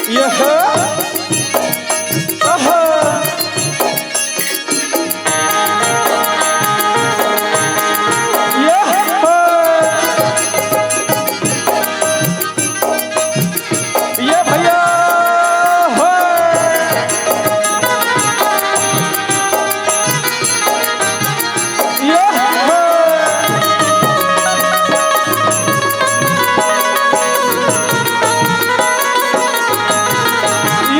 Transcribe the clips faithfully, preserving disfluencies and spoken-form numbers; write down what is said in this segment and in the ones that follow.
ये हो। आहा। ये हो। ये भैया हो। ये हो।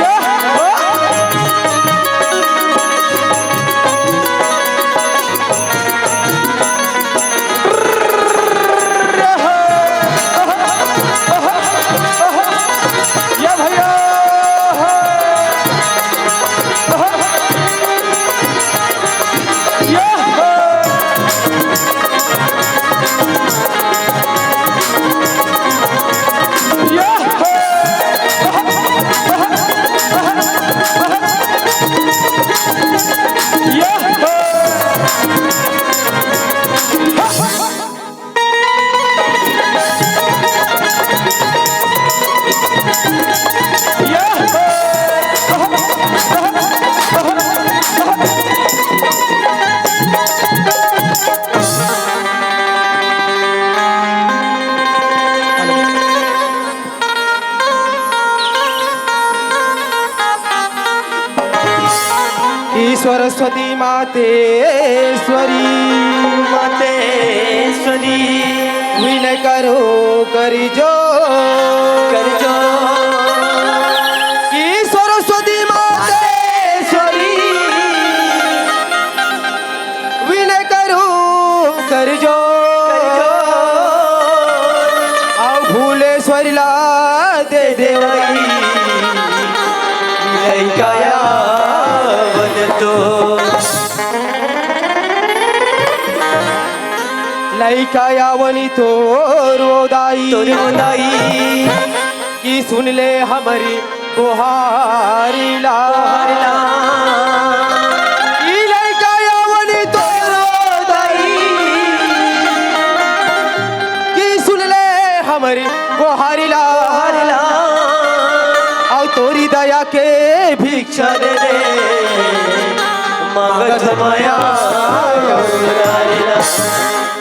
ये हो। या भैया। या। या। या। ई सरस्वती मातेश्वरी, मातेश्वरी, विनय करो करि जोर, करि जोर। ई सरस्वती मातेश्वरी, विनय करो करि जोर। करि जोर। अउ फूलेश्वरी ला दे देवई, लइका आवत तो। लइका आवनी तोरो दाई। तोरो दाई। कि सुन ले हमरी गोहारी ला। गोहारी ला। ई लइका आवनी तोरो दाई। कि सुन ले हमरी गोहारी ला। गोहारी ला। अउ तोरी दया के भिक्षा दे दे। मांगत मया गोहारी ला।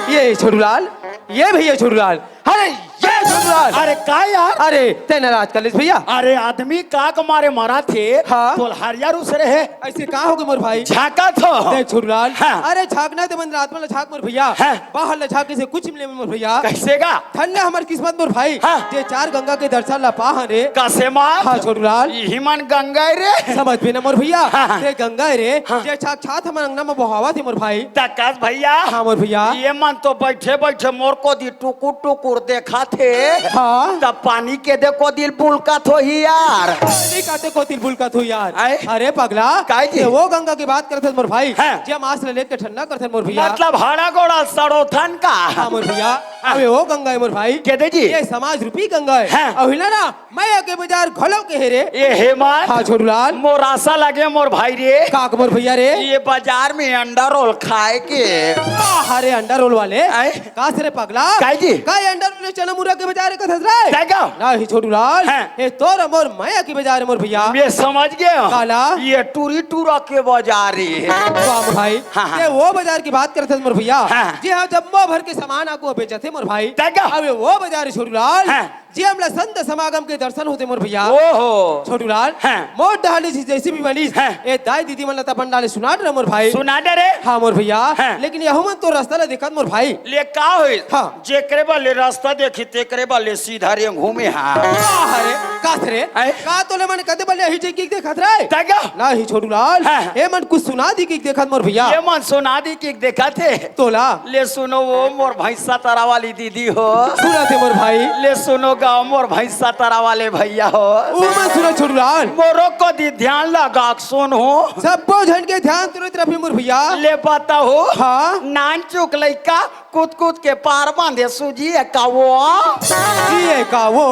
ये छोटूलाल, ये भैया छोटूलाल, अरे ये छोटूलाल। अरे का यार? अरे ते नाराज कर लेस भैया। अरे आदमी का के मारे मरा थे? हाँ। तोल हरियर उस रहे। ऐसे का हो गए मोर भाई? झाका थो। देख छोटूलाल। हाँ। अरे झाकना ते मन रात में झाक मोर भैया। हाँ। बाहर ले झाके से कुछ मिले मोर भैया। कैसे का? धन्य हमर किस्मत मोर भाई। हाँ। जे चार गंगा के दर्शन ला पाहन रे। कसे मार? हाँ छोटूलाल। इही मन गंगा रे। समझ में ना मोर भैया। हाँ, हाँ। ते गंगा रे। हाँ। जे साक्षात हमर अंगना में बोहावा थे मोर भाई। तकस भैया। हाँ मोर भैया। ये मन तो बैठे बैठे मोर कोती टुकुर टुकुर देखा थे। हाँ। तब पानी के दे कोती ल बुलकत होही यार। पानी का ते कोती ल बुलकत होही यार। आय? अरे पगला, काय जी? ते वो गंगा के बात करत हस मोर भाई। हाँ। जे मांस ले लेके ठंडा करथन मोर भैया। मतलब हड़ा गोड़ा सड़ोथन का? हाँ मोर भैया। हाँ। अबे वो गंगा है मोर भाई। के दे जी? ये समाज रूपी गंगा है। हाँ। अउ हिला ना, मया के बाजार घलो के हे रे। ए हे मार। हाँ, छोटूलाल। मोर आसा लगे मोर भाई रे। का के मोर भैया रे? ये बाजार में अंडा रोल खाए के। आह, अरे अंडा रोल वाले। आय? का से रे पगला? काय जी? का ये अंडा रोल चना मुरा के बाजार कथस रे? काय का? नहीं छोटूलाल। हाँ। ए तोर मोर मया के बाजार मोर भैया। मैं समझ गया। काला? ये टूरी टूरा के बाजार है। वाह मोर भाई। हाँ, हाँ। ये वो बाजार की बात करत हस मोर भैया। हाँ। जी हाँ, जब मो भर के सामान आगू बेचत हे मोर भाई। काय का? अबे वो बाजार छोटूलाल। हाँ। जे हमला संत समागम के दर्शन होथे मोर भैया। ओहो। छोटूलाल, हाँ। मोर डहार ले जैसे भी बनिस, हाँ। ए दाई दीदी मन ला त अपन डाले सुना डरे मोर भाई। सुना डरे? हाँ मोर भैया। हाँ। लेकिन यहू मन तो रास्ता ला देखत मोर भाई। ले का होइस? हाँ। जेकरे बले रास्ता देखी तेकरे बले सीधा रे घूमे हा। का हरे? का थे रे? आय? का तोले मन कदे बले ही जे की देखत रे? तगा? नहीं छोटूलाल। हाँ। ए मन कुछ सुना दी की देखत मोर भैया। ये मन सुना दी की देखत हे। तोला। ले सुनो वो मोर भैंसा तरा वाली दीदी हो। सुनत हे मोर भाई। ले सुनो गाँव मोर भैंसा तरा वाले भैया हो। ओ मन सुनत छोटूलाल। मोरो कोती ध्यान लगा के सुन हो। सब्बो झन के ध्यान तुरंत रखी मोर भैया। ले बताओ। हाँ। नान चुक लइका कूद कूद के पार बांधे सूजी है का वो? जी है का वो?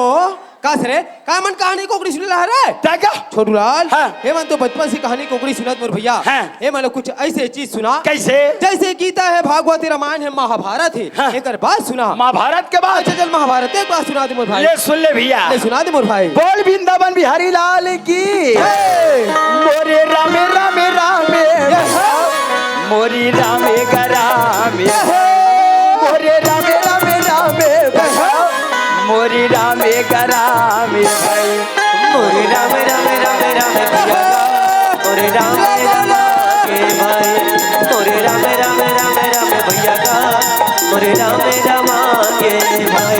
का से रे? का मन कहानी कोकरी सुने ला रे? तैं का? छोटू लाल, हाँ। ए मन तो बचपन से कहानी कोकरी सुनत मोर भैया। हाँ। ए मन कुछ ऐसे चीज सुना। कैसे? जैसे गीता है, भागवत है, रामायण है, महाभारत है। हाँ। एकर बात सुना। महाभारत के बात? अच्छा, चल महाभारत के बात सुना दे मोर भाई। ले सुन ले भैया। ले सुना दे मोर भाई। बोल वृंदावन बिहारी लाल की। जय। मोरे रामे रामे रामे। जय हो। मोरी रामे ग रामे। जय हो। मोरे रामे रामे रामे। जय हो। मोरी रामे ग रामे भाई। मोरे रामे रामे रामे रामे भैया का। मोरे रामे रामे के भाई। मोरे रामे रामे रामे रामे भैया का। मोरे रामे रामे के भाई।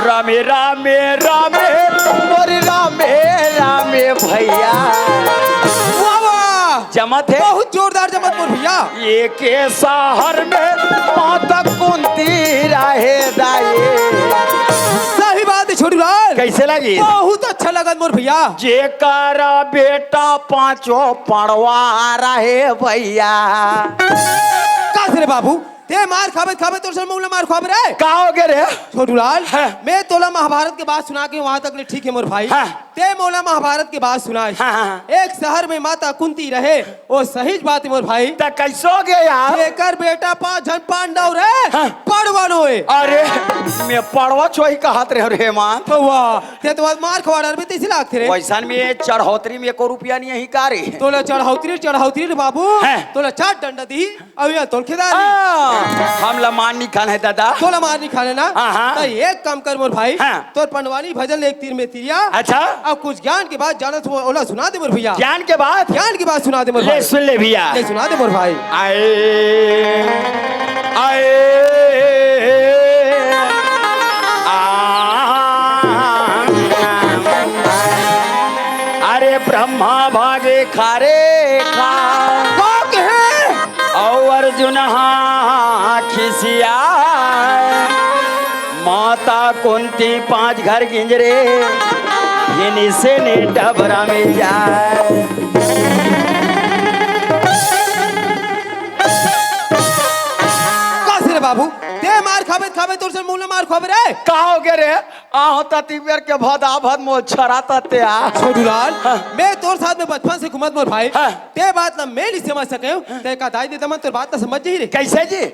रामे रामे रामे। मोरे रामे रामे भैया। वाह, वाह। जमत है? बहुत जोरदार जमत मोर भैया। एके सहर में माता कुंती रहे दाई। सही बात है छोटू लाल। कैसे लगी? बहुत अच्छा लगत मोर भैया। जेकरा बेटा पांचों पड़वा रहे भैया। का से रे बाबू? ते मार खाबे खाबे तोर से मोला मार खाबे रे। का हो गया रे? छोटू लाल, हाँ। मैं तोला महाभारत के बात सुना के वहां तक ले ठीक है मोर भाई। हाँ। ते मोला महाभारत के बात सुनाए। हाँ, हाँ, हाँ। एक शहर में माता कुंती रहे, वो सही बात है मोर भाई। त कैसे हो गया यार? एकर बेटा पांच झन पांडव रहे, हाँ। पड़वा नोहे। अरे, मैं पड़वा चोही कहत रहे रे मान। वाह, ते तो मार खवा डर में तैसे लागते रे। वैसन में चढ़ौतरी में एको रुपया नहीं है का रे? तोला चढ़ौतरी, चढ़ौतरी रे बाबू। हाँ। तोला चार डंडा दी। अब ये तोर खेदारी। हाँ, हमला मार नहीं खाना है दादा। तोला मार नहीं खाना ना? हाँ, हाँ। तो एक काम कर मोर भाई, हाँ। तोर पंडवानी भजन ले एक तीर में तिरिया। अच्छा। अब कुछ ज्ञान के बात जानत हो, ओला सुना दे मोर भैया। ज्ञान के बात? ज्ञान के बात सुना दे मोर ले भाई। सुन ले भैया। ले सुना दे मोर भाई। आए, आए, आ, अरे ब्रह्मा भागे खारे खा। का कहे? अउ अर्जुन हा खिसिया, माता कुंती पांच घर गिंजरे, इनी से ने डबरा में जाए। का से रे बाबू, ते मार खाबे खाबे तोर से मुंह ले मार खाबे रे। का हो गया रे? आहो त तिबियर के भदा भद मोर छरा तते आ। छोटूलाल, हाँ। मैं तोर साथ में बचपन से घूमत मोर भाई। हाँ। ते बात ला मैं नहीं समझ सके हूँ। हाँ। ते का दाई दे दमन तोर बात ला समझ जाही रे। कैसे जी?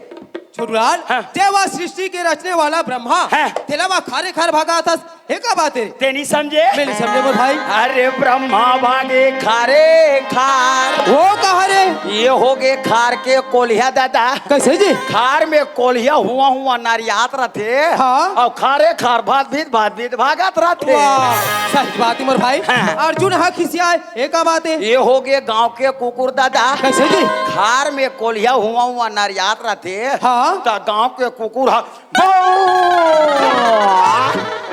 छोटूलाल, हाँ। ते वा सृष्टि के रचने वाला ब्रह्मा, हाँ। तेला वा खारे खार भागा थस, हे का बात है? ते नहीं समझे? मैं नहीं समझे मोर भाई। अरे ब्रह्मा भागे खारे खार। वो कहा रे? ये हो गए खार के कोलिया दादा। कैसे जी? खार में कोलिया हुआ हुआ नरियात रथे। हाँ। अउ खारे खार भात भीत भात भीत भागत रथे। वाह, सही बात है मोर भाई। हाँ। अर्जुन हा खिसियाए, ये का बात है? ये हो गए गांव के कुकुर दादा। कैसे जी? खार में कोलिया हुआ हुआ नरियात रथे। हाँ। त गांव के कुकुर हा बौ!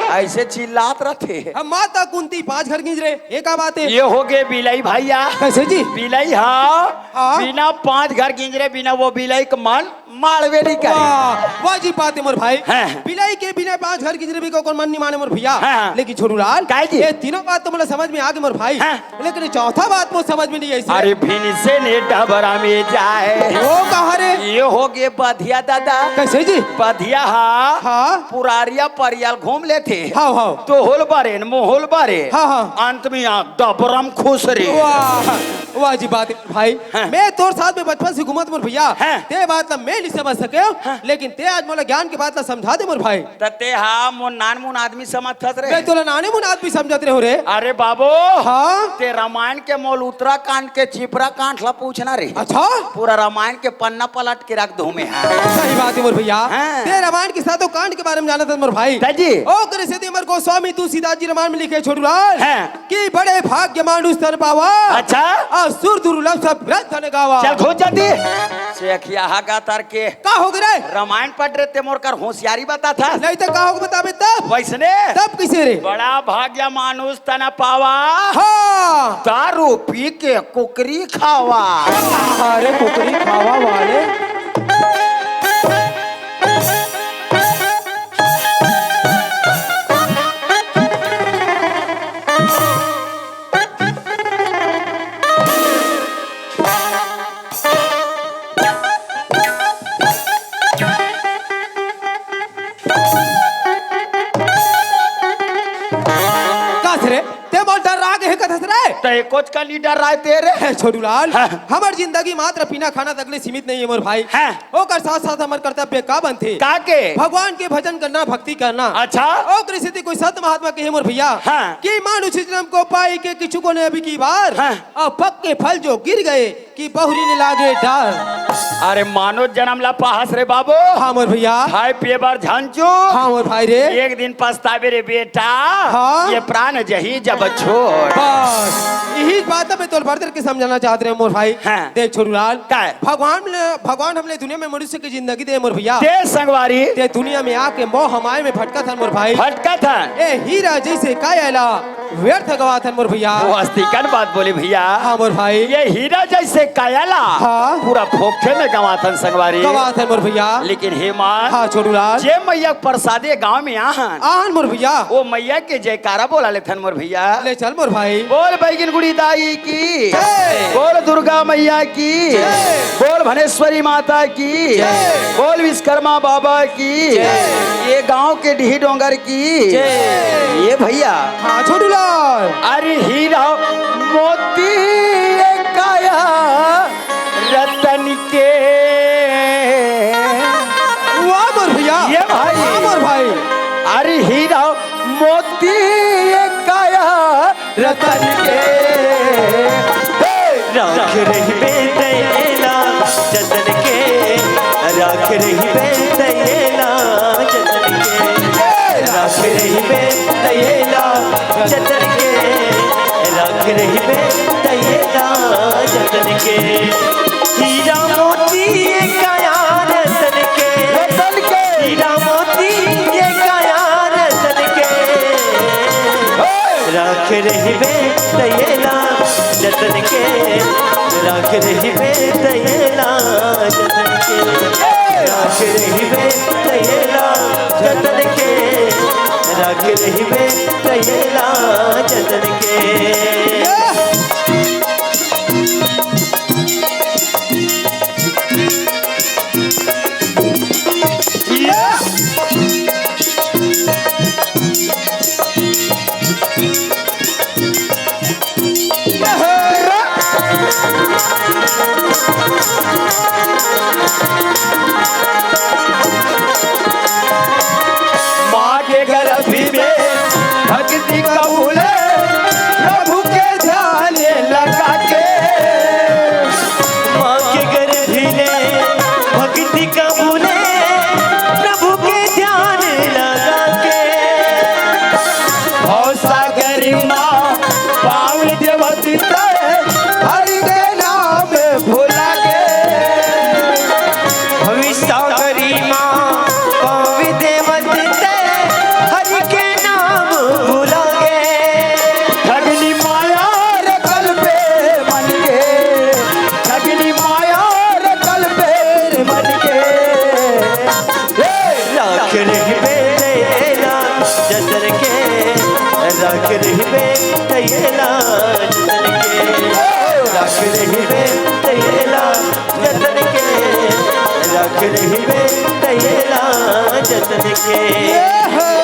ऐसे चिल्लात रथे। हम माता कुंती पांच घर गिंजरे, ये का बात है? ये हो गए बिलाई भैया। कैसे जी? बिलाई हा, हाँ। बिना पांच घर गिंजरे बिना वो बिलाई के मन माड़वे नहीं करे। वाह, वाह जी बात है मोर भाई। हाँ। बिलाई के बिना पांच घर गिंजरे भी को कौन मन नहीं माने मोर भैया। हाँ। लेकिन छोटूलाल, काहे जी? ये तीनों बात तो मोला समझ में आ गई मोर भाई। हाँ। लेकिन ये चौथा बात मोर समझ में नहीं आई से। अरे भिन से ने डबरा में जाए। वो कहा रे? ये हो गए बधिया दादा। कैसे जी? बधिया हा। हाँ। पुरारिया परियाल घूम लेथे। हाँ, हाँ। तो होल बारे न मोहोल बारे। हाँ, हाँ। अंत में आ डबरम खुश रे। वाह, वाह जी बात है भाई। हाँ। मैं तोर साथ में बचपन से घूमत मोर भैया। हाँ। ते बात ला मैं नहीं समझ सके हूँ, हाँ। लेकिन ते आज मोला ज्ञान के बात ला समझा दे मोर भाई। त ते हा मोर नानमुन आदमी समझथस रे। मैं तोला नानमुन आदमी समझत रहे हूँ रे। अरे बाबू, हाँ? ते रामायण के मोल उत्तराखंड के चिपरा कांड ला पूछना रे। अच्छा? पूरा रामायण के पन्ना पलट के रख दूं मैं, हाँ। सही बात है मोर भैया। हाँ। ते रामायण के सातों कांड के बारे में जानत हस मोर भाई। दाजी। ओकरे सेती हमर गोस्वामी तुलसीदास जी रामायण में लिखे छोटूलाल। हाँ। कि बड़े भाग्य मानुष तन पावा। अच्छा। अउ सुर दुर्लभ सब ग्रंथ न गावा। चल घुस जाती। से अखिया हा का तर के। का हो गए रे? रामायण पढ़ रहे ते मोर कर होशियारी बताथस। नहीं तो का हो बताबे तब? वैसने। तब कैसे रे? बड़ा भाग्य मानुष तन पावा। हाँ। दारू पी के कुकरी खावा। अरे कुकरी खावा वाले। ए, मोर डर्रा गे हे कथस रे। त एको च का नी डर्राय तेरे। हे छोटूलाल, हाँ। हमर जिंदगी मात्र पीना खाना तक ले सीमित नहीं है मोर भाई। हाँ। ओकर साथ साथ हमर कर्तव्य का बनथे? का के? भगवान के भजन करना, भक्ति करना। अच्छा। ओकर सेती कोई संत महात्मा कहे मोर भैया हाँ। कि मानुष जन्म को पाई के किछु को नहीं अभी की बार। हाँ। अब पक के फल जो गिर गए कि बहुरी ने लागे डार। अरे मानो जन्म ला पाहस रे बाबू। हाँ मोर भैया। खाए पिए बर झंझू। हाँ मोर भाई रे। एक दिन पछताबे रे बेटा। हाँ। ये प्राण जही जब छोड़। बस यही बात मैं तोल भर के समझाना चाहत रहे मोर भाई। हाँ। देख छोटूलाल। का है? भगवान ने, भगवान हमने दुनिया में मनुष्य की जिंदगी दे मोर भैया। दे संगवारी। ते दुनिया में आके मोह माया में भटकत हन मोर भाई। भटकत हन। ए हीरा जैसे काया ला व्यर्थ गवाथन मोर भैया। वो हस्ती कन बात बोले भैया। हाँ मोर भाई। ये हीरा जैसे काया ला हाँ। पूरा फोखे में गवाथन संगवारी। गवाथन मोर भैया। लेकिन हे मान हाँ छोटूलाल। जे मैया के प्रसादे गांव में आहन। आहन मोर भैया। वो मैया के जयकारा बोला लेथन मोर भैया। ले चल मोर भाई। बोल बैगिन गुड़ी दाई की। जय। बोल दुर्गा मैया की। जय। बोल भनेश्वरी माता की। जय। बोल विश्वकर्मा बाबा की। जय। ये गांव के डीह डोंगर की। जय। ये भैया। हाँ छोटूलाल। अरे हीरा मोती ये काया रतन के। वाह मोर भैया। ये भाई। वाह मोर भाई। अरे हीरा मोती ये काया रतन के। हे! राख रहिबे तैं एला जतन के, राख रहिबे तैं एला जतन के, राख रहिबे तैं एला जतन के, राख रहिबे तैं एला जतन के। हीरा मोती ये काया रतन के, रतन के। हीरा मोती ये काया रतन के। हे! राख रहिबे तैं एला जतन के, राख रहिबे तैं एला जतन के, राख रहिबे तैं एला जतन के, राख रहिबे तैं एला जतन के। माँ के गर्भ में भक्ति कबूले, प्रभु के ध्यान लगा के। माँ के गर्भ में भक्ति कबूले, प्रभु के ध्यान लगा के। भव सागर माँ पाँव देवत तैं हरि के नाम भुला गे। भव सागरी माँ पाँव देवत तैं हरि के नाम भुला गे। ठगनी माया रे कलपे मन के, ठगनी माया रे कलपे मन के। हे! राख रहिबे तैं एला जतन के, राख रहिबे तैं एला जतन के, राख रहिबे तैं एला जतन के, राख रहिबे तैं एला जतन के। ये हो।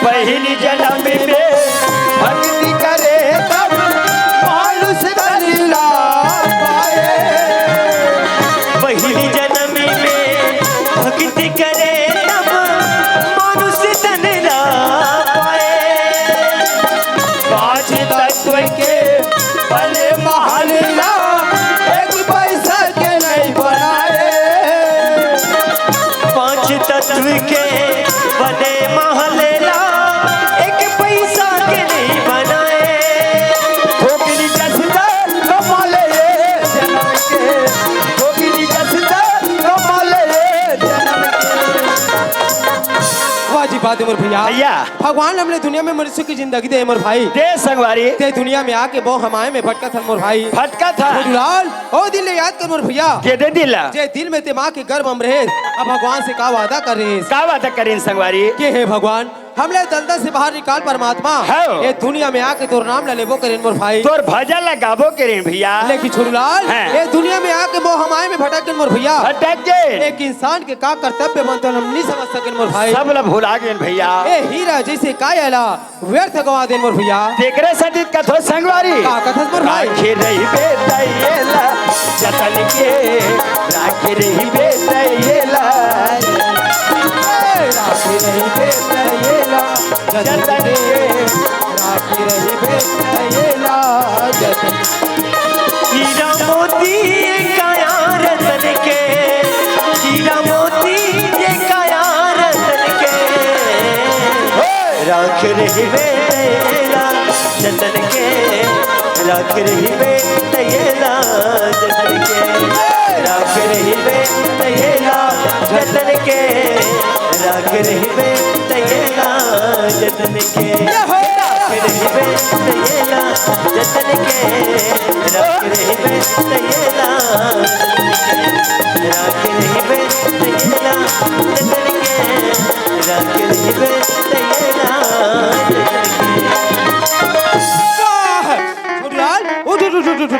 पहिली जनम में भक्ति करे तब मानुष तन ला पाए। पहिली जनम में भक्ति करे तब मानुष तन ला पाए। पांच तत्व के बने महल ला एक पैसा के नहीं बनाए। पांच तत्व के बने महल ला एक पैसा के नहीं बनाए। ठोकनी जसदा कमाले ये जनम के, ठोकनी जसदा कमाले ये जनम के। वाह जी वाह। दे मोर भैया। भैया। भगवान हमने दुनिया में मनुष्य की जिंदगी दे मोर भाई। दे संगवारी। ते दुनिया में आके मोह माया में भटकत हन मोर भाई। भटकत हन। छोटूलाल, ओ दिन ले याद कर मोर भैया। के दे दिला? जे दिल में ते माँ के गर्भ में रहे, अब भगवान से का वादा कर रहे? का वादा करेन संगवारी? के हे भगवान, हमला दलदल से बाहर निकाल परमात्मा। हव। ये दुनिया में आके तोर नाम ला लेबो करेन मोर भाई। तोर भजन ला गाबो करेन भैया। लेकिन छोटूलाल, हाँ। ये दुनिया में आके मोह माया में भटक गेन मोर भैया। भटक गेन। एक इंसान के का कर्तव्य बनथे हम नहीं समझ सकेन मोर भाई। सब ला भुला गेन भैया। ए हीरा जैसे काया ला व्यर्थ गवा देन मोर भैया। तेकरे सेती कथों संगवारी। का कथस मोर भाई? राखे रहिबे त एला जतन के, राखे रहिबे त एला, राखे रहिबे त एला जतन के, राखे रहिबे त एला जतन के। हीरा मोती काया रतन के, हीरा मोती ये काया रतन के। राखे रहिबे त एला जतन के, राखे रहिबे त एला जतन के, राखे रहिबे त एला जतन के, राखे रहिबे त एला जतन के। ये हो! राखे रहिबे त एला जतन के, राखे रहिबे त एला जतन के, राखे रहिबे त एला जतन के, राखे रहिबे त एला जतन के। वाह! छोटूलाल, उठ, उठ, उठ।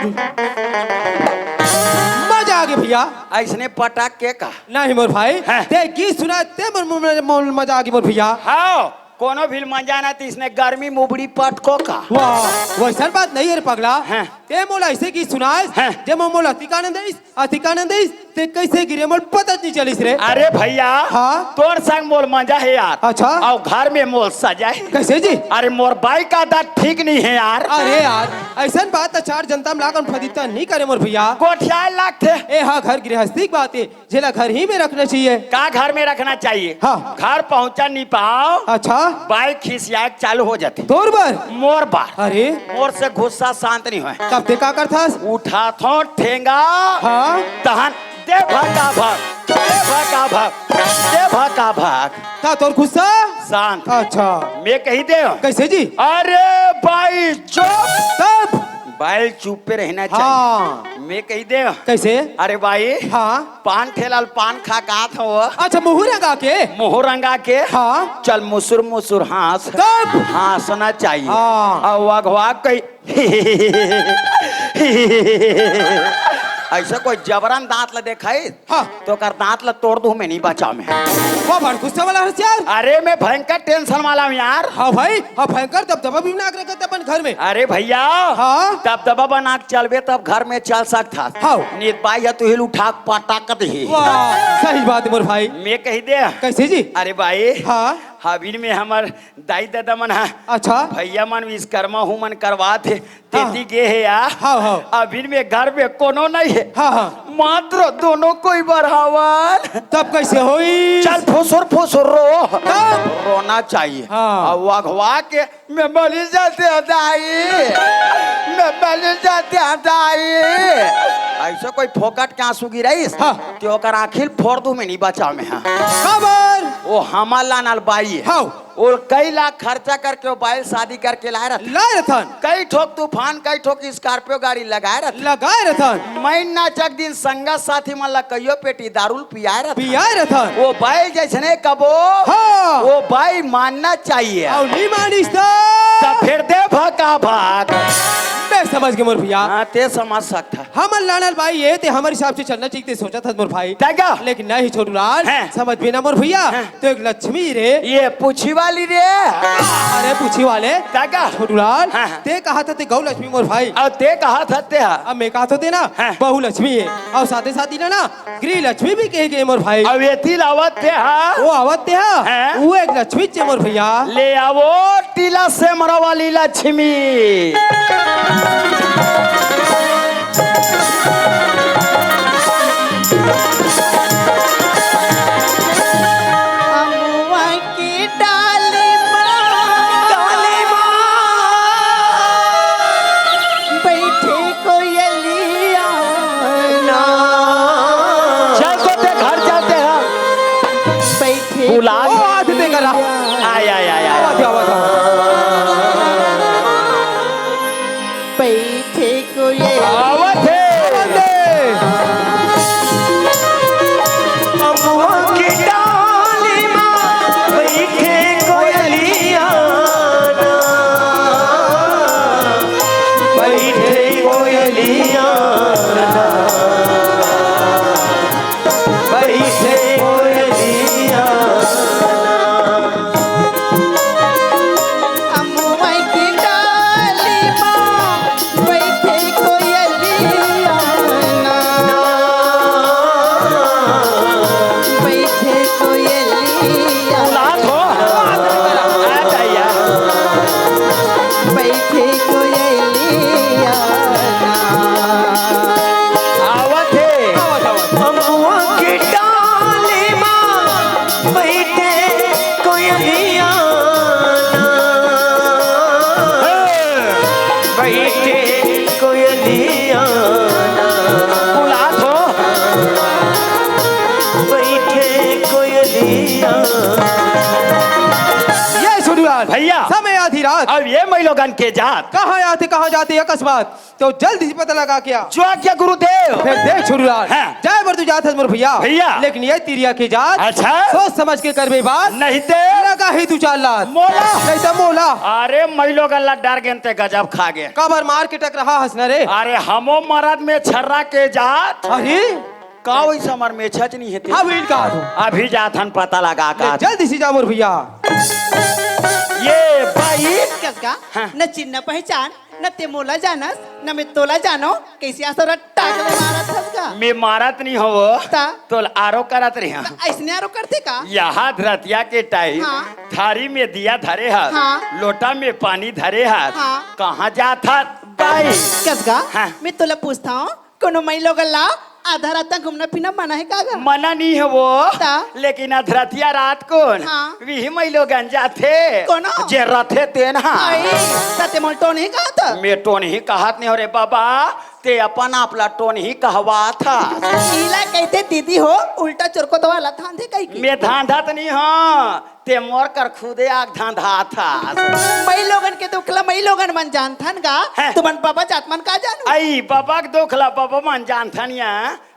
मजा आ गया भैया। अइसने पटक के का? नहीं मोर भाई, हैं? ते गीत सुना, ते मोर, मोर, मोर मजा आ गया मोर भैया। हाँ, कोनो भी मजा ना, त इसने गर्मी मुबड़ी पटको का। वाह, वैसन बात नहीं हे रे पगला। हैं? ते मोला ऐसे गीत सुनाइस, हैं? जे मोला अतिक आनंद आइस, अतिक आनंद आइस, ते कैसे गिरे मोला पता नहीं चलिस रे। अरे भैया, हाँ? तोर संग मोला मजा हे यार। अच्छा। अउ घर में मोला सजा हे। कैसे जी? अरे मोर बाई का आदत ठीक नहीं हे यार। अरे यार, अइसन बात अचार जनता में लाकर फदिता नहीं करे मोर भैया। गोठियाए लागथे। ए हा घर गृहस्थी की बात हे, जेला घर ही में रखना चाहिए। का घर में रखना चाहिए? हाँ। घर पहुंचा नहीं पाओ। अच्छा। बाई खिसिया के चालू हो जाथे। तोर बर? मोर बर। अरे। मोर से गुस्सा शांत नहीं होय। तब ते का करथस? उठाथों ठेंगा। हाँ। तहन दे भका भक, दे भका भक, दे भका भक। का तोर गुस्सा? शांत। अच्छा। मैं कही दे। कैसे जी? अरे बाई चुप। तब? बाई चुप पे रहना चाहिए। हाँ। मैं कही दे। कैसे? अरे बाई, हाँ। पान ठेला ल पान खा के आत हव। अच्छा, मुहूं रंगा के? मुहूं रंगा के। हाँ। चल मुसुर मुसुर हाँस। तब? हाँसना चाहिए। हाँ। अउ अघवा कही अइसे कोई जबरन दांत ल देखाइस, हाँ। त ओकर दांत ल तोड़ दूं, मैं नहीं बचांव मैं। वाह, बड़ गुस्सा वाला हस यार। अरे, मैं भयंकर tension वाला हूँ यार। हाँ भाई, हाँ, भयंकर दबदबा भी बना के रखत अपन घर में। अरे भैया, हाँ। दबदबा बना के चलबे तब घर में चल सकत हस। हाँ। नहीं त बाई ह तुही ल उठा के पटक दिही। वाह, सही बात हे मोर भाई। मैं कही दे। कैसे जी? अरे बाई, हाँ। अभी में हमर दाई ददा मन ह, अच्छा। भैया मन विश्वकर्मा हूँ मन करवात हे, हाँ। तेती गे हे या। हाँ, हाँ। अभी में घर में कोनो नहीं हे। हाँ, हाँ। मात्र दोनों कोई बर हवन। तब कैसे होई? चल फुसुर फुसुर रो। तब? रोना चाहिए। हाँ। अउ अघवा के मैं मरी जाते दाई, मैं मरी जाते दाई। अइसे कोई फोकट के आंसू गिराइस, हाँ। त ओकर आँखी ल फोड़ दूं, मैं नहीं बचांव मैं, हाँ। काबर? ओ हमर लानल बाई हे। हाँ। ओ कई लाख खर्चा करके ओ बाई ल शादी करके लाए रहिथन। लाए रहिथन। कई ठोक तूफान, कई ठोक Scorpio गाड़ी लगाए रहिथन। लगाए रहिथन। महीना चक दिन संगत साथी मन ला कइयो पेटी दारू ल पियाए रहिथन। पियाए रहिथन। ओ बाई ल जइसने कबो, हाँ। ओ बाई मानना चाहिए। अउ नहीं मानिस त? त फेर दे भका भक। मैं समझ गेंव मोर भैया। हाँ, ते समझ सकत हस। हमर लानल बाई हे, ते हमर हिसाब से चलना चाहिए, ते सोचत हस मोर भाई। त का? लेकिन नहीं छोटूलाल, हैं। समझबे ना मोर भैया, हैं। ते एक लक्ष्मी रे। ये पूछी वाली रे। अरे पूछी वाले। त का? छोटूलाल, हैं, हैं। ते कहत हस ते गौ लक्ष्मी मोर भाई। अउ ते कहत हस ते हा। अब मैं कहत हों ते ना, हैं। बहू लक्ष्मी हे। अउ साथे साथ इला ना गृह लक्ष्मी भी कहे गे मोर भाई। अउ एती ल आवत ते हा। ओ आवत ते हा। हैं? ओ एक लक्ष्मी चे मोर भैया। ले आवो टीला सेमरा वाली लक्ष्मी। अमुआ की डाली माँ। डाली माँ। बैठे कोयलिया ना। चल तो ते घर जाते हैं। बैठे बुला। ओ, आज ते करा। रात। अब ये मइलोगन के जात। कहाँ आथे, कहाँ जाथे अकस्मात? तो जल्दी से पता लगा के आ। जो आज्ञा गुरुदेव। फेर देख छोटू लाल। हाँ। जाए बर तो जात हस मोर भइया। भइया। लेकिन ये तिरिया के जात। अच्छा। सोच समझ के करबे बात। नहीं ते। लगा ही दू चार लात। मोला। नहीं तो मोला। अरे मइलोगन ला डर गेन ते गजब खा गे। काबर मार के टकराहा हस न रे। अरे हमो मरद में छर्रा के जात। अरे। का वइसे हमर मेछच नहीं हे ते? अभी इनका हाथ हो। अभी जात हन पता लगा ले, का। जल्दी से जा मोर भइया। ये बाई। कस का? हाँ। न चिन्ह पहचान, न ते मोला जानस, न मैं तोला जानो, कइसे असर टांग ले मारत हस का? मैं मारत नहीं हो वो। ता? तोल आरो करत रहे। ता अइसने आरो करथे का? यहाँ धरतिया के टाइम हाँ। थारी में दिया धरे हस, हाँ। लोटा में पानी धरे हस, हाँ। कहाँ जात हस बाई? कस का? हाँ। मैं तोला पूछत हँव, कोनो मइलोगन ला आधा रात तक घूमना फिरना मना हे का गा? मना नहीं हे वो, ता? लेकिन अधरतिया रात कोन हाँ। विही मइलोगन जाथे। कोनो? जे रथे तेन हा। आई, ता ते मोल टोनही कहत? मैं टोनही कहत नहीं हो रे बाबा, ते अपन आप ला टोनही कहवात हा। इला कहिथे दीदी हो, उल्टा चोरको दवा ला धांधे कहिके। मैं धांधत नहीं हो, ते मोर कर खुदे आग धांधात हस। मइलोगन के दुख ला मइलोगन मन जानथन गा, हैं। तुमन बबा जात मन का जानू? अई, बबा के दुख ला बबा मन जानथन या,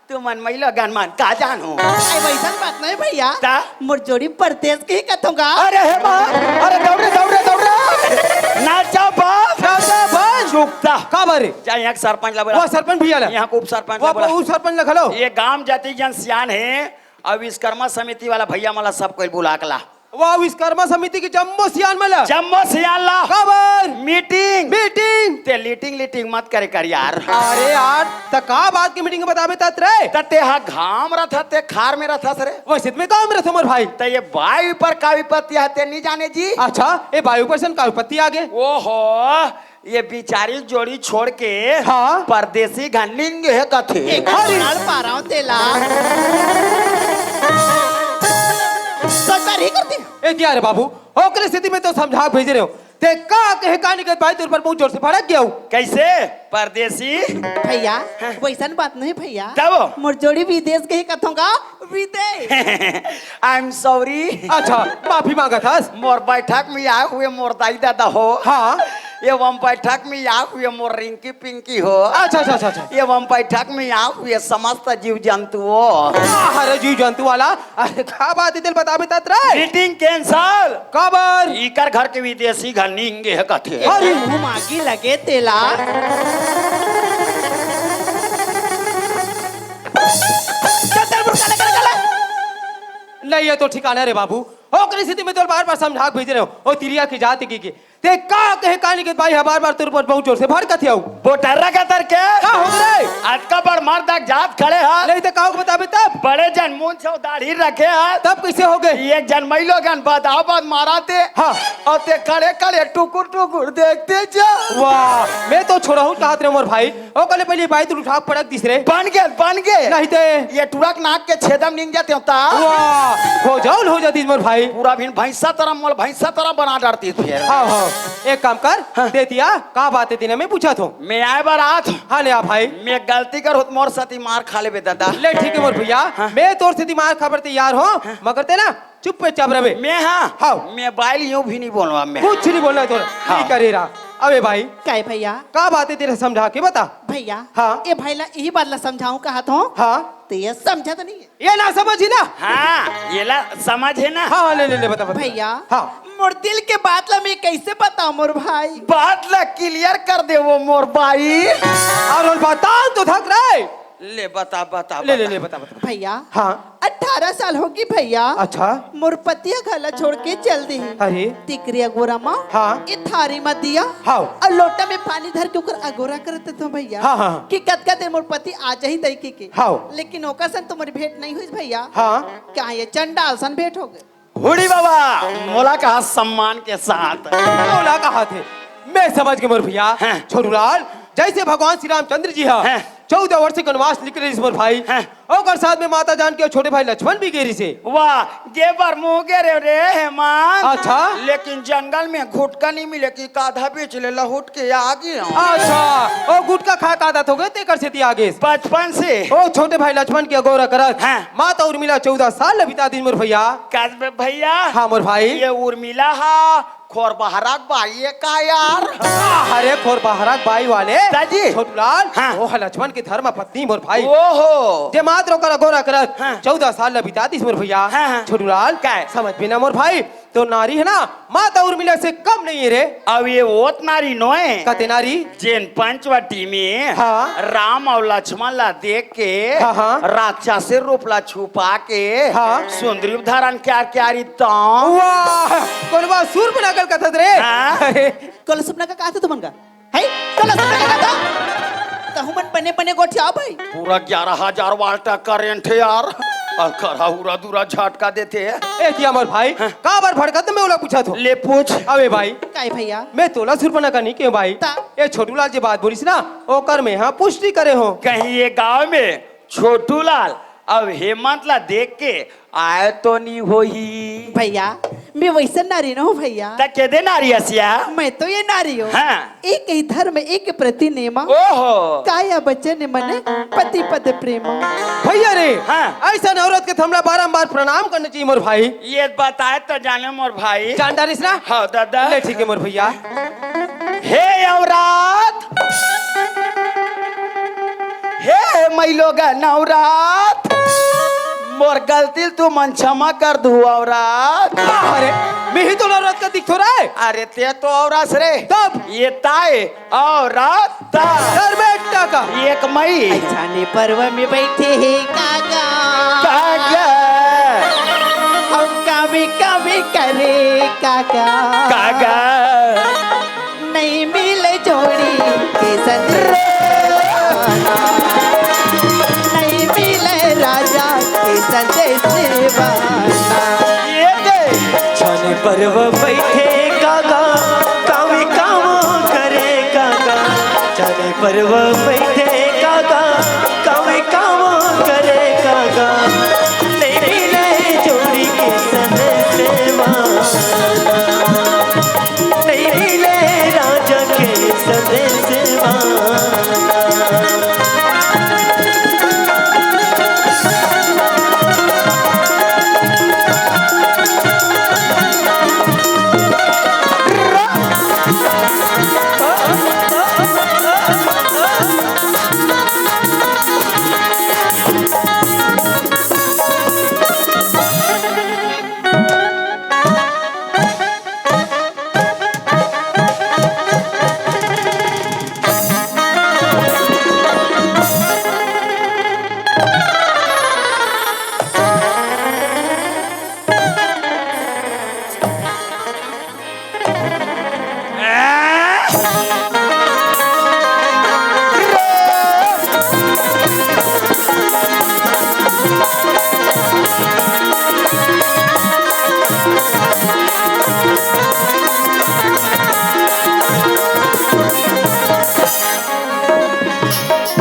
तुमन मइलोगन मन का जानू? अई, वइसन बात नहीं भइया। ता? मोर जोड़ी परदेस के ही कथों गा। अरे हे माँ, अरे दौड़ रे, दौड़ रे, दौड़ रे। ना जा बाप। ना जा बाप। चुकता। काबर? जा यहाँ के सरपंच ला बोला। वो सरपंच भइया ला। यहाँ के उप सरपंच ला वो बोला। उप सरपंच ला घलो। ये गांव जाति जन सियान हे, अउ विश्वकर्मा समिति वाला भइया मन ला सब कोई बुला के ला। वाह, विश्वकर्मा समिति के जम्मो सियान मन ला। जम्मो सियान ला। काबर? मीटिंग। मीटिंग। ते लीटिंग लीटिंग मत करे कर यार। अरे यार, त का बात के मीटिंग बताबे तात रे? त ते हा घाम रथस, ते खार में रथस रे। वइसे त मैं गाँव में रथों मोर भाई। त ये वायु पर का विपत्ति हे ते नहीं जाने जी? अच्छा, ये वायु पर सन का विपत्ति आगे? ओहो, ये बिचारी जोड़ी छोड़ के हाँ। परदेसी घर निंगे हे कथे। एक अरे। लाड़ पाराव तेला। सरकार ही करती। ए दिया रे बाबू, ओकरे सेती मैं तो समझा भेजे रहे हँव। ते का कहे का निकत भाई तोर पर बहुत जोर से भड़क गया हूँ। कइसे? परदेसी? भइया, हाँ। वइसन बात नहीं भइया। तब? मोर जोड़ी विदेस गए कथों गा, विदेस। I am sorry। अच्छा, माफी मांगत हस। मोर बैठक में आए हुए मोर दाई दादा हो। हाँ। एवं बैठक में आए हुए मोर रिंकी पिंकी हो। अच्छा, अच्छा, अच्छा, अच्छा। एवं बैठक में आए हुए समस्त जीव जंतुओं। अरे जीव जंतु वाला, अरे का बात हे तेला बताबे तात रे? Meeting cancel. काबर? इकर घर के विदेसी घर निंगे हे कथे। अरे। मुंह मागी लगे तेला। चल, चल, मुर्गा ले, ले, ले, ले। नहीं, ये तो ठिकाना रे बाबू। ओकरे सेती मैं तोला बार-बार समझा के भेजे रहे हँव। ओ तिरिया के जात हे कहिके। ते का कहे का निकत भाई हा बार-बार तोर पर बहुत जोर से भड़कत हँव। बोटर्रा का तर के? का हो गे रे? अतका बड़ मर्द के जात खड़े हा। नहीं ते का हो बताबे तब? बड़े जन मूंछ अउ दाढ़ी रखे हा। तब कइसे हो गे? एक जन मइलोगन बदाव बद मारथे। हाँ। अउ ते खड़े खड़े टुकुर टुकुर देखते जा। वाह, मैं तो छोड़हूँ कहत रहे मोर भाई। ओकर ले पहिली बाई तू उठा के पटक दिस रे। बन गे, बन गे। नहीं ते। ये टुरा के नाक के छेदा म निंग जातेंव ता। वाह, हो जाओ, हो जातिस मोर भाई। पूरा अभी भैंसा तरह मोला भैंसा तरह बना डारतिस फेर। हाँ, हाँ। एक काम कर, हाँ। ते तिया, का बात हे तेला मैं पूछत हँव। मैं आए बर आत हँव। हाँ, ले आ भाई। मैं गलती करहूँ त मोर सेती मार खा लेबे दादा। ले ठीक हे मोर भइया, हाँ। मैं तोर सेती मार खाबर तैयार हँव, हाँ। मगर ते ना चुप्पे चाप रहे। मैं हाँ, हाँ। मैं बाई ल यूं भी नहीं बोलूँ मैं। कुछ नहीं बोलना हे तोला। हाँ। ठीक करे रहा। अबे भाई। काय भइया? का बात हे तेला समझा के बता। भइया, हाँ। ए भाई ला इही बात ला समझाहूँ कहत हँव। हाँ। ते ये समझत नहीं हे। ये ना समझ ही ना। हाँ, ये ला समझ हे ना। हाँ, हाँ, ले, ले, ले, बता, बता। भइया, हाँ। मोर दिल के बात ला मैं कइसे बतावँव मोर भाई? बात ला clear कर दे वो मोर बाई। अउ बता तो थक रे। ले बता, बता, ले, ले, बता। ले, बता, बता। भइया, हाँ। अठारह साल होगे भइया। अच्छा। मोर पति ह घर ला छोड़ के चल दिस। अरे। तिकरी अगोरा म हाँ। ए थारी म दिया हाँ। अउ लोटा में पानी धर के ओकर अगोरा करत हँव भइया। हाँ, हाँ। कि कतका देर मोर पति आ जाही तइके के। हाँ। लेकिन ओकर संग तो मोर भेंट नहीं होइस भइया। हाँ। का ये चंडाल सन भेंट हो गे। हुड़ी बाबा, मोला कहा सम्मान के साथ। मोला कहा थे, मैं समझ गेंव मोर भइया। हाँ। छोटूलाल, जइसे भगवान श्री रामचंद्र जी ह हाँ। चौदह वर्ष के वनवास निकले रिहिस मोर भाई, हाँ। ओकर साथ में माता जानकी अउ छोटे भाई लक्ष्मण भी गे रिहिस हे। वाह, गे बर मुँह गे रेहेंव रे हेमंत। अच्छा। लेकिन जंगल में गुटखा नहीं मिले कि आधा बीच ले लहुट के आ गेंव। अच्छा, ओ गुटखा खा के आदत हो गे तेकर सेती आ गेस। बचपन से। ओ छोटे भाई लक्ष्मण के अगोरा करत। हाँ। माता उर्मिला चौदह साल ल बिता दिस मोर भइया। कस बे भइया। हाँ मोर भाई। ये उर्मिला हा, खोरबहरा के बाई ए का यार? अरे खोरबहरा के बाई वाले। दाजी। छोटूलाल, हाँ। वो ह लक्ष्मण के धर्म पत्नी मोर भाई। ओहो। जे मात्र ओकर अगोरा करत हाँ। चौदह साल ल बिता दिस मोर भैया। हाँ, हाँ। छोटूलाल, काय? समझ भी ना मोर भाई, तो नारी है ना, माता उर्मिला से कम नहीं है रे। अब ये ओत नारी नोय। कते नारी? जेन पंचवटी में हाँ। राम अउ लक्ष्मण ला देख के हाँ, हाँ। राक्षसी रूप ला छुपा के हाँ। सुंदरी धारण क्यार क्यारी तौ। वाह, कोन बा सूर्पनखा ल कथस रे? हाँ। अरे। कोन सूर्पनखा का कथे तुमन का? है? कोन सूर्पनखा का कथे? तहु मन बने बने गोठियाव भाई। पूरा ग्यारह हजार वाल्ट करंट हे यार। अंखरा उरा दूरा झटका देथे। ए दिया मोर भाई, हाँ। काबर भड़कत में ओला पूछत हो? ले पूछ। अबे भाई, काय भैया? मैं तोला सूर्पनखा नहीं केहेंव भाई। ता? ए छोटूलाल जे बात बोलिस ना, ओकर में हाँ पुष्टि करे हों। कहीं ये गांव में छोटूलाल अब हेमंत ला देख के आय तो नी होही। भैया, मैं वैसन नारी नोहूं भैया। त केदे नारी हस या? मैं तो ये नारी हों। हाँ। एक ही धर्म, एक प्रति नेमा। ओहो। काया वचन मन पति पद प्रेमा। भैया रे, हाँ। अइसन औरत के त हमला बारंबार प्रणाम करना चाहिए मोर भाई। ये बताय त जाने मोर भाई। जान डारिस ना? हाँ दादा। ले ठीक है मोर भैया। हे औरत, हे मइलोगन औरत, मोर गलती ल तुमन क्षमा कर दू औरत। अरे, मिही तो औरत का दिखथों रे। अरे, ते तो औरत रे। तब? ये ताय औरत। धर्मेट काका। एक मई। अइसने पर्व में बइठे हे काका। काका। अउ कावी कावी करे काका। काका। नइ मिले जोड़ी के संग। नइ मिले राजा के संदेश वाला। ये दे। छने पर्व बइठे काका, कावी काम करे काका। छने पर्व बइठे काका, कावी काम करे काका। नइ मिले जोड़ी के संदेश वाला। नइ मिले राजा के संदेश वाला।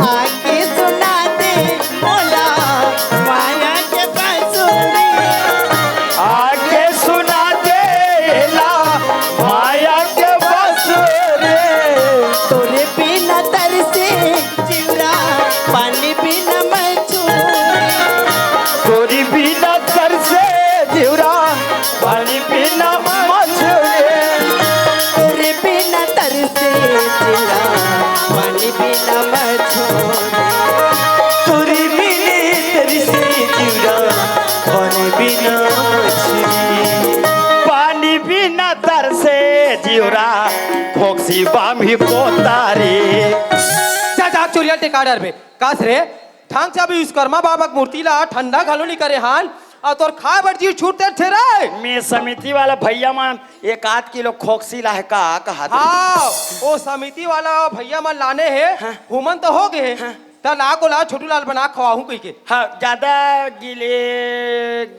आके सुना दे मोला माया के बांसुरी। आके सुना दे ला माया के बांसुरी। तोरे बिना तरसे जिउरा, पानी बिना मछुरी। तोरे बिना तरसे जिउरा, पानी बिना मछुरी। तोरे बिना तरसे जिउरा, पानी बिना मछुरी। तोरे बिना तरसे जिउरा, पानी बिना मछुरी। पानी बिना तरसे जिउरा, खोकसी बाम्ही पोतारी। जा, जा, चुरिया टेका डरबे। कास रे, ढंग से अभी विश्वकर्मा बाबा के मूर्ति ला ठंडा घलो नइ करे हन, अउ तोर खाए बर जी छूट देथे रे। मैं समिति वाला भैया मन एक आध किलो खोकसी लाहे का कहत। हाँ, वो समिति वाला भैया मन लाने हे, हाँ। हुमन तो हो गए हे। हाँ। त ला को ला, छोटू लाल बना खवाहूं कहिके। हाँ, ज्यादा गीले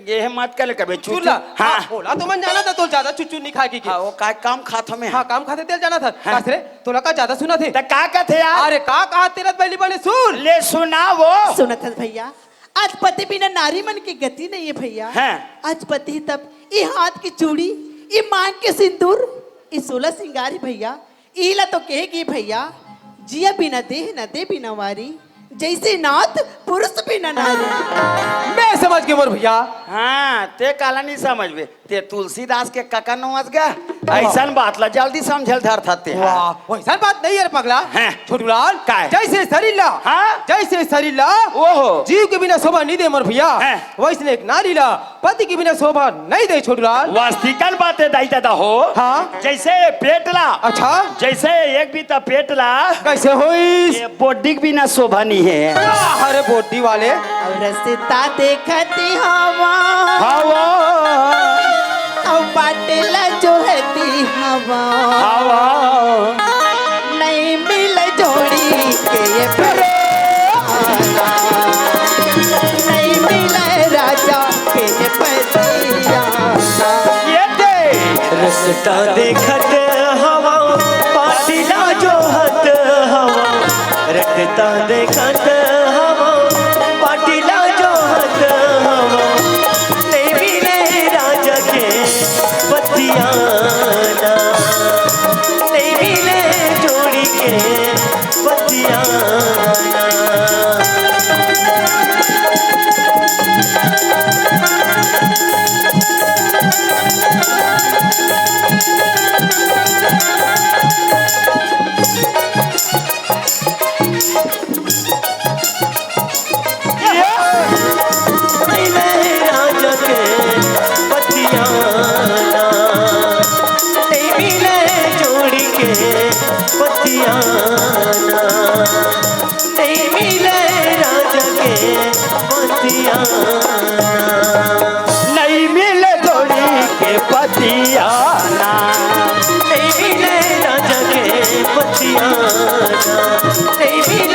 ये मत कर ले कभी चुचुर ला। हाँ। हाँ, ओला तो मन जानत हे, तोला ज्यादा चुचुर नइ खाए कहिके। हाँ, वो का काम खात हमें। हाँ, काम खाथे तेला जानत हे। हाँ। कास रे, तोला का ज्यादा सुनत हे? त का कथे यार? अरे का कहा तेला त बइली बने सुन। ले सुना वो। सुनत हस भैया, आज पति बिना नारी मन के गति नइ हे भैया। हाँ। आज पति तब ये हाथ के चूड़ी, ये मांग के सिंदूर, ये सोलह सिंगार हे भैया। इला तो कहे गे भैया, जिया बिना देह न दे बिना वारी, जइसे नाथ पुरुष बिना नारी। मैं समझ के मोर भैया। हाँ, ते काला नहीं समझबे, ते तुलसीदास के कका नोच गा। अइसन बात ला जल्दी समझल धरथस ते। वाह, वइसन बात नहीं हे रे पगला। हैं। छोटूलाल, काय? जइसे शरीर ला, हाँ? जइसे शरीर ला, ओहो। जीव के बिना शोभा नहीं दे मोर भैया। हैं। वइसने एक नारी ला पति के बिना शोभा नहीं दे छोटूलाल। वास्तविकन बात हे दाई ददा हो। हाँ। जइसे पेट ला। अच्छा। जइसे एक बीता पेट ला। कइसे होइस? ये body के बिना शोभा नहीं हे। अरे body वाले। अउ रस्ता देखत हवा। हवा। अउ पाटिला जोहती हवा। हवा। नहीं मिले जोड़ी के ये प्यारा। नहीं मिले राजा के ये पतिया। ये दे। रस्ता देखत हवा, पाटिला जोहत हवा। रस्ता देखत हवा, पाटिला जोहत हवा। नहीं मिले राजा के पतिया ना, नहीं मिले जोड़ी के पतिया ना। मिले राजा के पतिया ना, नहीं मिले जोड़ी के पतिया ना, नहीं मिले राजा के पतिया ना। नहीं मिले जोड़ी के पतिया ना। नहीं मिले राजा के पतिया ना। नहीं मिले